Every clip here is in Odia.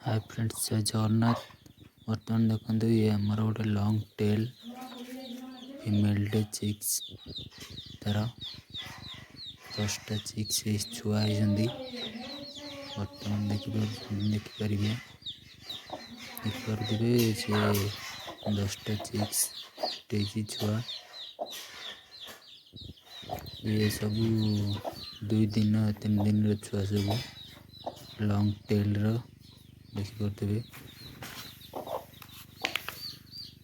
ହାଏ ଫ୍ରେଣ୍ଡସ୍, ଜୟ ଜଗନ୍ନାଥ। ବର୍ତ୍ତମାନ ଦେଖନ୍ତୁ, ଇଏ ଆମର ଗୋଟେ ଲଙ୍ଗ୍ ଟେଲ୍ ଫିମେଲଟେ ଚିକ୍ସ। ତାର 10ଟା ଚିକ୍ସ ଛୁଆ ହେଇଛନ୍ତି ବର୍ତ୍ତମାନ। ଦେଖିପାରିବେ, ଦେଖିପାରୁଥିବେ, ସେ 10ଟା ଚିକ୍ସ ଫିଟେଇଛି ଛୁଆ। ଇଏ ସବୁ 2 ଦିନ 3 ଦିନର ଛୁଆ ସବୁ, ଲଙ୍ଗ୍ ଟେଲ୍ର। ଦେଖିପାରୁଥିବେ,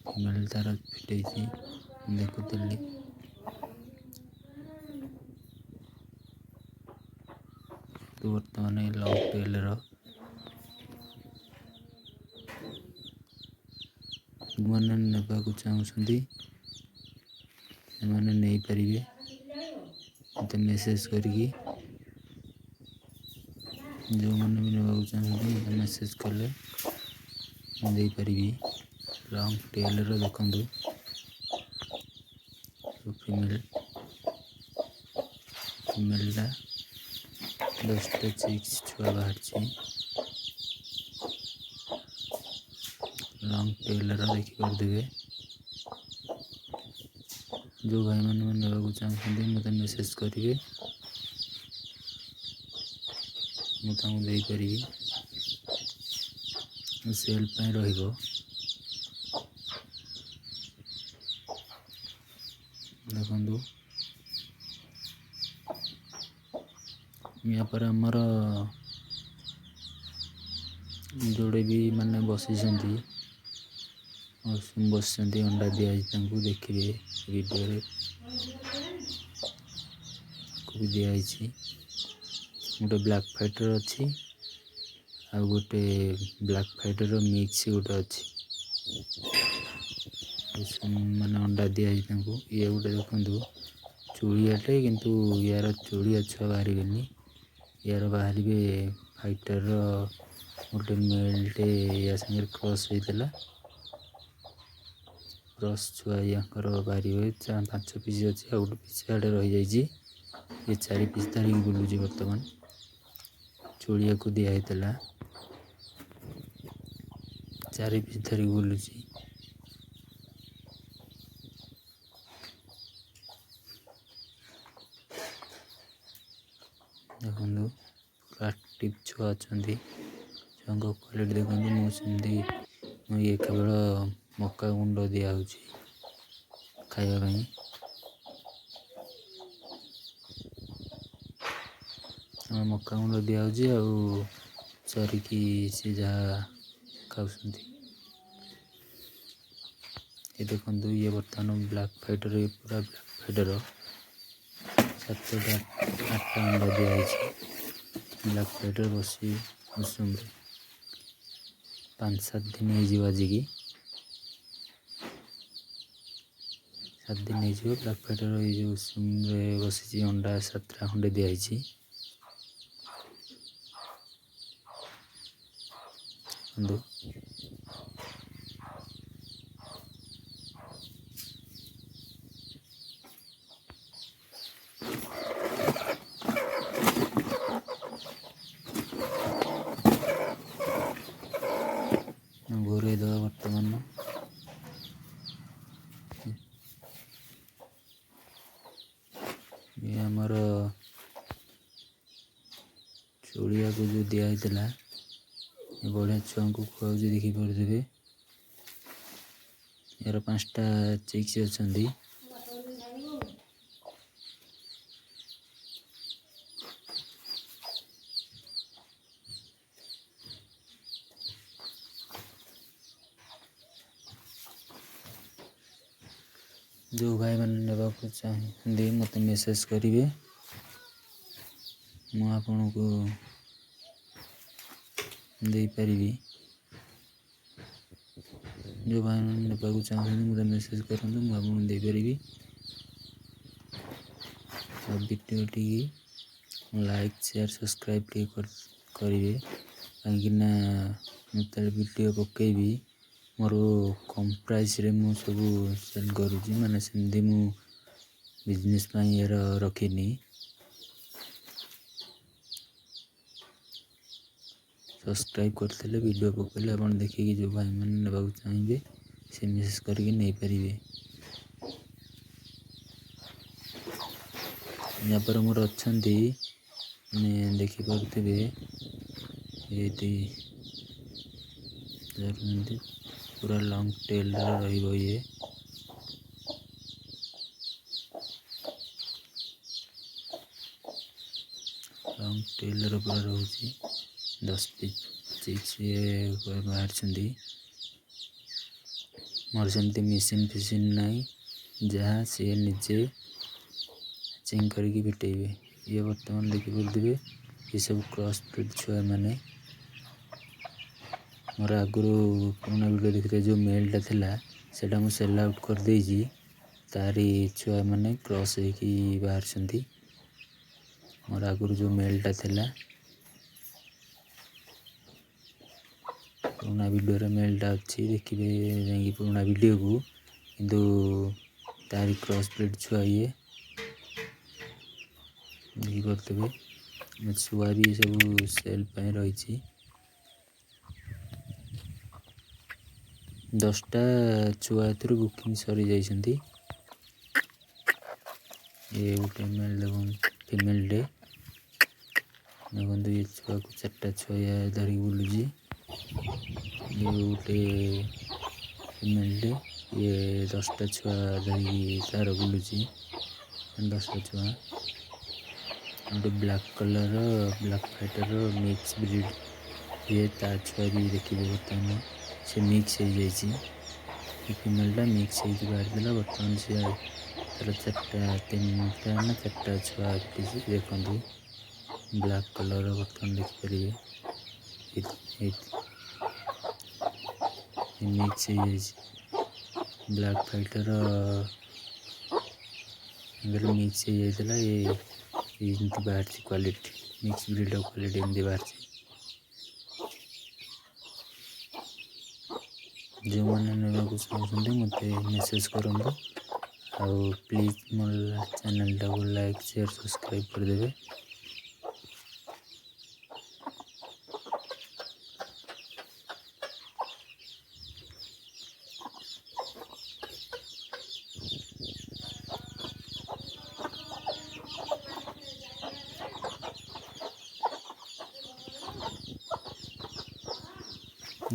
ଫିମେଲ୍ ତାର ଫିଟେଇଛି, ଦେଖୁଥିଲି। ବର୍ତ୍ତମାନ ଏ ଲଙ୍ଗ୍ ଟେଲ୍ର ଯେଉଁମାନେ ନେବାକୁ ଚାହୁଁଛନ୍ତି, ସେମାନେ ନେଇପାରିବେ ମୋତେ ମେସେଜ୍ କରିକି। ଯେଉଁମାନେ ବି ନେବାକୁ ଚାହୁଁଛନ୍ତି, ମୋତେ ମେସେଜ୍ କଲେ ମୁଁ ଦେଇପାରିବି। ଲଙ୍ଗ୍ ଟେଲ୍ର ଦେଖନ୍ତୁ ଫିମେଲ୍, ଫିମେଲ୍ଟା 10ଟା ଚିକ୍ସ ଛୁଆ ବାହାରିଛି ଲଙ୍ଗ୍ ଟେଲ୍ର, ଦେଖିପାରୁଥିବେ। ଯେଉଁ ଭାଇମାନେ ନେବାକୁ ଚାହୁଁଛନ୍ତି, ମୋତେ ମେସେଜ୍ କରିବେ, ମୁଁ ତାଙ୍କୁ ଦେଇପାରିବି। ସେଲ୍ ପାଇଁ ରହିବ। ଦେଖନ୍ତୁ, ୟା ପରେ ଆମର ଯୋଡ଼େ ବି ମାନେ ବସିଛନ୍ତି, ବସିଛନ୍ତି, ଅଣ୍ଡା ଦିଆହେଇଛି ତାଙ୍କୁ, ଦେଖିବେ ଭିଡ଼ିଓରେ। ତାକୁ ବି ଦିଆହେଇଛି। ଗୋଟେ ବ୍ଲାକ୍ ଫାଇଟର୍ ଅଛି ଆଉ ଗୋଟେ ବ୍ଲାକ୍ ଫାଇଟର୍ର ମିକ୍ସ ଗୋଟେ ଅଛି, ମାନେ ଅଣ୍ଡା ଦିଆହେଇଛି ତାଙ୍କୁ। ଇଏ ଗୋଟେ ଦେଖନ୍ତୁ ଚୁଳିଆଟେ, କିନ୍ତୁ ୟାର ଚୁଳିଆ ଛୁଆ ବାହାରିବେନି, ୟାର ବାହାରିବେ ଫାଇଟର୍ର। ଗୋଟେ ମେଲ୍ଟେ ୟା ସାଙ୍ଗରେ କ୍ରସ୍ ହେଇଥିଲା, କ୍ରସ୍ ଛୁଆ ୟାଙ୍କର ବାହାରିବେ। 5 ପିସ୍ ଅଛି, ଆଉ ଗୋଟେ ପିସ୍ ଆଡ଼େ ରହିଯାଇଛି। ଇଏ 4 ପିସ୍ ଧରିକି ବୁଲୁଛି ବର୍ତ୍ତମାନ। ଚୁଳିଆକୁ ଦିଆହେଇଥିଲା, 4 ପିସ୍ ଧରିକି ବୁଲୁଛି। ଦେଖନ୍ତୁ, ପୁରା ଆକ୍ଟିଭ୍ ଛୁଆ ଅଛନ୍ତି। ଛୁଆଙ୍କ କ୍ୱାଲିଟି ଦେଖନ୍ତୁ। ମୁଁ ସେମିତି ଇଏ କେବଳ ମକା ଗୁଣ୍ଡ ଦିଆହେଉଛି ଖାଇବା ପାଇଁ। ମକା ଗୁଣ୍ଡ ଦିଆହେଉଛି ଆଉ ଚରିକି ସେ ଯାହା ଖାଉଛନ୍ତି। ଏ ଦେଖନ୍ତୁ, ଇଏ ବର୍ତ୍ତମାନ ବ୍ଲାକ୍ ଫାଇଟର୍, ଇଏ ପୁରା ବ୍ଲାକ୍ ଫାଇଟର୍। 7ଟା 8ଟା ଅଣ୍ଡା ଦିଆହେଇଛି। ବ୍ଲାକ୍ ଫାଇଟର୍ ବସି ଉଷୁମରେ 5 7 ଦିନ ହେଇଯିବ ଆଜିକି। 7 ଦିନ ହେଇଯିବ। ବ୍ଲାକ୍ ଫାଇଟର୍ ଏଇ ଯେଉଁ ଉଷୁମରେ ବସିଛି, ଅଣ୍ଡା 7ଟା ଖଣ୍ଡେ ଦିଆହେଇଛି। ଦେଖନ୍ତୁ, ଘୋରେଇ ଦେବା ବର୍ତ୍ତମାନ। ଇଏ ଆମର ଚୁଳିଆକୁ ଯେଉଁ ଦିଆହେଇଥିଲା, ଏ ବଢ଼ିଆ ଛୁଆଙ୍କୁ ଖୁଆଉଛି, ଦେଖିପାରୁଥିବେ। ଏହାର 5ଟା ଚିକ୍ସ ଅଛନ୍ତି। ଯେଉଁ ଭାଇମାନେ ନେବାକୁ ଚାହୁଁଛନ୍ତି, ମୋତେ ମେସେଜ୍ କରିବେ, ମୁଁ ଆପଣଙ୍କୁ ଦେଇପାରିବି। ଯେଉଁ ଭାଇମାନେ ନେବାକୁ ଚାହୁଁଛନ୍ତି, ମୋତେ ମେସେଜ୍ କରନ୍ତୁ, ମୁଁ ଆପଣଙ୍କୁ ଦେଇପାରିବି। ଆଉ ଭିଡ଼ିଓଟିକି ଲାଇକ୍, ସେୟାର, ସବସ୍କ୍ରାଇବ୍ ଟିକେ କରିବେ, କାହିଁକିନା ମୁଁ ଯେତେବେଳେ ଭିଡ଼ିଓ ପକାଇବି, ମୋର କମ୍ ପ୍ରାଇସ୍ରେ ମୁଁ ସବୁ ସେଲ୍ କରୁଛି। ମାନେ ସେମିତି ମୁଁ ବିଜନେସ୍ ପାଇଁ ଏର ରଖିନି। ସବସ୍କ୍ରାଇବ୍ କରିଥିଲେ ଭିଡ଼ିଓ ପକାଇଲେ ଆପଣ ଦେଖିକି ଯେଉଁ ଭାଇମାନେ ନେବାକୁ ଚାହିଁବେ ସେ ମେସେଜ୍ କରିକି ନେଇପାରିବେ। ୟାପରେ ମୋର ଅଛନ୍ତି ମାନେ ଦେଖିପାରୁଥିବେ ଏଇଠି ଧରୁଛନ୍ତି ପୁରା ଲଙ୍ଗ୍ ଟେଲ୍ର ରହିବ ଇଏ। ଲଙ୍ଗ୍ ଟେଲ୍ର ପୁରା ରହୁଛି। 10 ପିସ୍ ଚିକ୍ସ ଇଏ ବାହାରିଛନ୍ତି। ମୋର ସେମିତି ମେସିନ୍ ଫେସିନ୍ ନାହିଁ, ଯାହା ସିଏ ନିଜେ ଚିଙ୍ଗ କରିକି ଫିଟେଇବେ। ଇଏ ବର୍ତ୍ତମାନ ଦେଖିପାରୁଥିବେ ଏସବୁ କ୍ରସ୍ ବ୍ରିଡ୍ ଛୁଆମାନେ। ମୋର ଆଗରୁ ପୁରୁଣା ଭିଡ଼ିଓ ଦେଖିଥିବେ, ଯେଉଁ ମେଲ୍ଟା ଥିଲା ସେଇଟା ମୁଁ ସେଲ୍ ଆଉଟ୍ କରିଦେଇଛି। ତାରି ଛୁଆମାନେ କ୍ରସ୍ ହେଇକି ବାହାରିଛନ୍ତି। ମୋର ଆଗରୁ ଯେଉଁ ମେଲ୍ଟା ଥିଲା ପୁରୁଣା ଭିଡ଼ିଓରେ ମେଲ୍ଟା ଅଛି, ଦେଖିବେ ଯାଇକି ପୁରୁଣା ଭିଡ଼ିଓକୁ। କିନ୍ତୁ ତାରି କ୍ରସ୍ ବ୍ରିଡ୍ ଛୁଆ ଇଏ ଦେଖିପାରୁଥିବେ। ଛୁଆ ବି ସବୁ ସେଲ୍ ପାଇଁ ରହିଛି। 10ଟା ଛୁଆ ଏଥିରୁ ବୁକିଂ ସରିଯାଇଛନ୍ତି। ଇଏ ଗୋଟେ ମେଲ୍ ଦେଖନ୍ତୁ, ଫିମେଲ୍ଟେ ଦେଖନ୍ତୁ। ଇଏ ଛୁଆକୁ 4ଟା ଛୁଆ ଇଏ ଧରିକି ବୁଲୁଛି। ଇଏ ଗୋଟେ ଫିମେଲ୍ଟେ, ଇଏ 10ଟା ଛୁଆ ଧରିକି ତାର ବୁଲୁଛି। 10ଟା ଛୁଆ। ଗୋଟେ black colour black fighter mix breed ଇଏ, ତା ଛୁଆ ବି ଦେଖିବେ ବର୍ତ୍ତମାନ ସେ ମିକ୍ସ ହେଇଯାଇଛି। ଏ ଫିମେଲ୍ଟା ମିକ୍ସ ହେଇକି ବାହାରିଥିଲା। ବର୍ତ୍ତମାନ ସେ ତାର 3ଟା ନା 4ଟା ଛୁଆ ଫିଟିଛି। ଦେଖନ୍ତୁ ବ୍ଲାକ୍ କଲର୍ ବର୍ତ୍ତମାନ ଦେଖିପାରିବେ। ମିକ୍ସ ହେଇଯାଇଛି ବ୍ଲାକ୍ ଫାଇଟର ମିକ୍ସ ହେଇଯାଇଥିଲା। ଏ ଏମିତି ବାହାରିଛି କ୍ୱାଲିଟି, ମିକ୍ସ ବ୍ରିଡ଼ର କ୍ୱାଲିଟି ଏମିତି ବାହାରିଛି। ଯେଉଁମାନେ ନେବାକୁ ଚାହୁଁଛନ୍ତି ମୋତେ ମେସେଜ୍ କରନ୍ତୁ। ଆଉ ପ୍ଲିଜ୍ ମୋ ଚ୍ୟାନେଲ୍ଟାକୁ ଲାଇକ୍ ସେୟାର ସବସ୍କ୍ରାଇବ୍ କରିଦେବେ।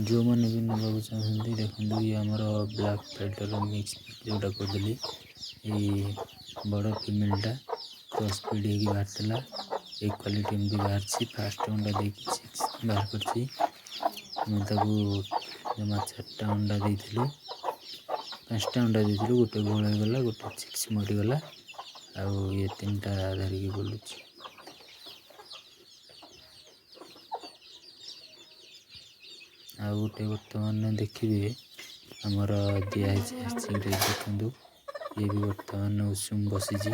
ଯେଉଁମାନେ ବି ନେବାକୁ ଚାହୁଁଛନ୍ତି ଦେଖନ୍ତୁ, ଇଏ ଆମର ବ୍ଲାକ୍ ଫାଇଟର ମିକ୍ସ ଯେଉଁଟା କହୁଥିଲି, ଏଇ ବଡ଼ ଫିମେଲ୍ଟା କ୍ରସ୍ ବ୍ରିଡ୍ ହେଇକି ବାହାରିଥିଲା। ଏଇ କ୍ୱାଲିଟି ଏମିତି ବାହାରିଛି। ଫାଷ୍ଟ ଅଣ୍ଡା ଦେଇକି 6 ବାହାର କରିଛି। ମୁଁ ତାକୁ ଜମା 4ଟା ଅଣ୍ଡା ଦେଇଥିଲୁ, 5ଟା ଅଣ୍ଡା ଦେଇଥିଲୁ। ଗୋଟେ ଗୋଳ ହେଇଗଲା, ଗୋଟେ 6 ମରିଗଲା, ଆଉ ଇଏ 3ଟା ଧରିକି ବୁଲୁଛି। ଆଉ ଗୋଟେ ବର୍ତ୍ତମାନ ଦେଖିବେ ଆମର ଦିଆହେଇଛି ହ୍ୟାଚିଂରେ, ଦେଖନ୍ତୁ ଇଏ ବି ବର୍ତ୍ତମାନ ଉଷୁମ ବସିଛି।